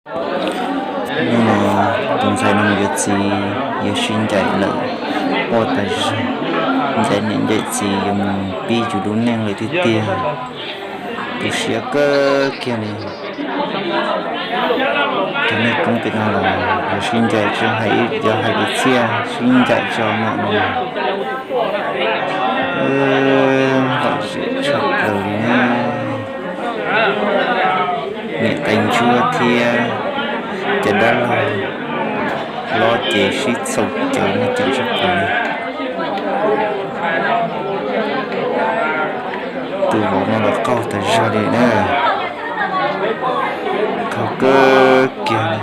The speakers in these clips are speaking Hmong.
Hnub no tus ntxhais no mus yuav txiv yuav sib ncaim lawm, quaj tas zog, ncaim niam ncaim txiv yuav mus pib yus lub neej lawm tiag tiag. Tu siab kawg kiag li. Cov niam coob pem no los yog sib ncaim tsis hais, yog hais kwv txhiaj sib ncaim tso mam li. Lom zem tshaj plaws li ne. Niam tais ntsuab thiab cov dab laug hlob ces sib txhaum cawv no ces tshaj plaws li. Tus vauv no los qaug tas zog li na. Qaug kawg kiag li.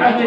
Kom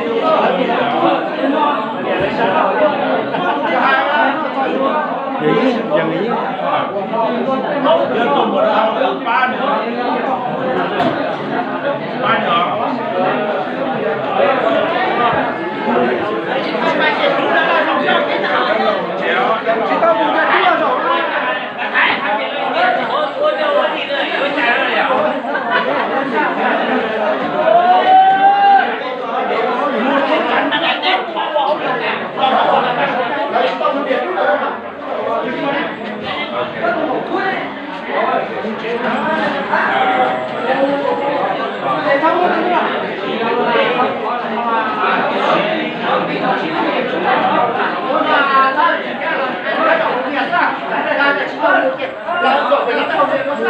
lawv mus lawv tsis mus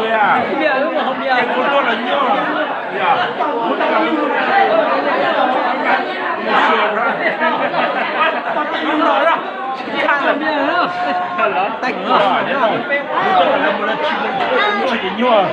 li as. Ces kuv tuaj lawv nyob. Kuv tuaj kom lawv mus lawv tsis mus, tsis nyob.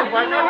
Vaj ntais.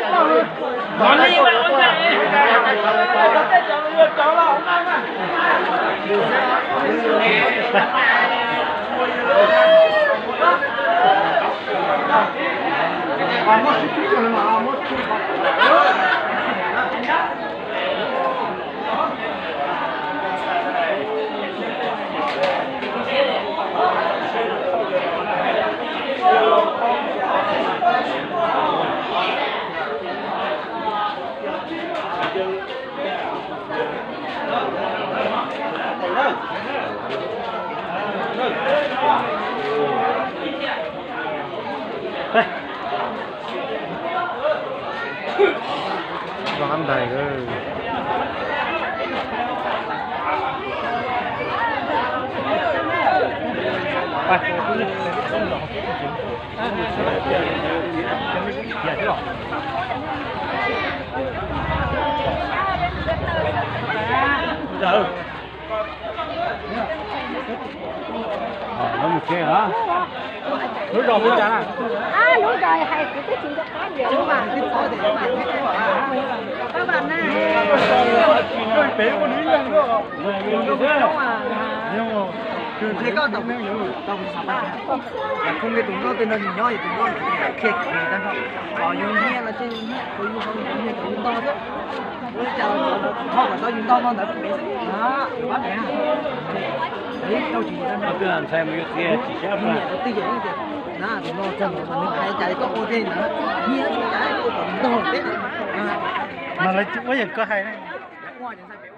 Lub zos hu cas na? Lub zos hais kuv twb tsis nco qab lawm mas. Pab Vam na. Qhia koj tau, tau kuv xav pab. Yog khoo kiag tus nkauj tej no nws nyob, yog tus nkauj nws qhia kuv tag nrho. Qhov yus nyiag los ces yus nyiag, qhov yus nyiag yus ntog xwb. Ua li cas ho kom tau yus ntog no ntawd pem xwb na, pab pem. Ib rau tsis yus tag nrho. Ntxhais mus yuav txiv tsis sab plag. Twj ywm tias na, tus no txog ntawd mas nws hais cas li koj ua ke ntawd, nyiag ua cas ua kom ntog peb na. Mas lawv ua yam koj hais na. Ua cas ntxhais pem